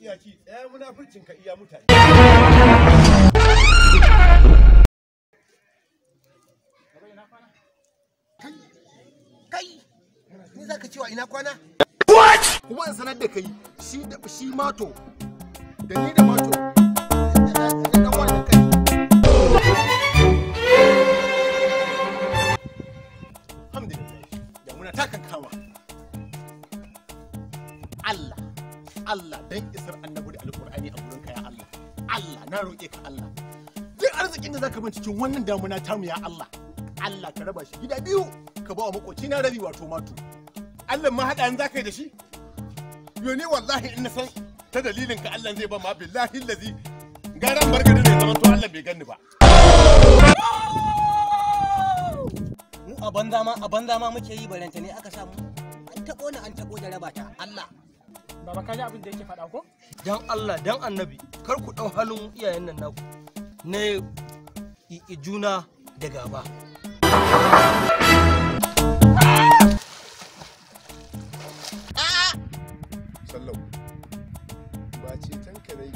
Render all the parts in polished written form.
Matsiyaci, tsaya munafurcin ka iya mutane. Kai, ni zaka cewa ina kwana? Kuma in sanar da kai shi da shi mato da ni da mato dan wannan kai. Alhamdulillah, damuna ta kankama. Allah, Allah dan isar annabi da alqur'ani a gurin ka ya Allah. Allah na roƙe ka Allah. Duk arzikin da zaka bin cikin wannan damuna tamu ya Allah. Allah ka raba shi gida biyu ka ba wa makoci na rabi wato mato. Allah ma haɗa za ka yi da shi? Yo ni wallahi in na san ta dalilin ka Allah zai ba ma billahi lazi garan barka da zaman to Allah bai ganni ba. Mu a banza ma a banza ma muke yi, baranta ne aka samu. An taɓo ni, an taɓo jaraba ta Allah. Baba, ka ji abin da yake faɗa ko? Dan Allah dan annabi kar ku ɗau halin iyayen nan naku na juna da gaba. Sallau, ba ce tanka dai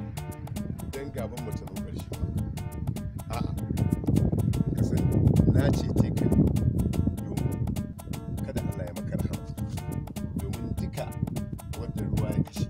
don gaban mu ta zo ƙarshe ba. A'a, ka sani na cece ka ne domin kada Allah ya maka rahama. Domin duka wanda ruwa ya kashe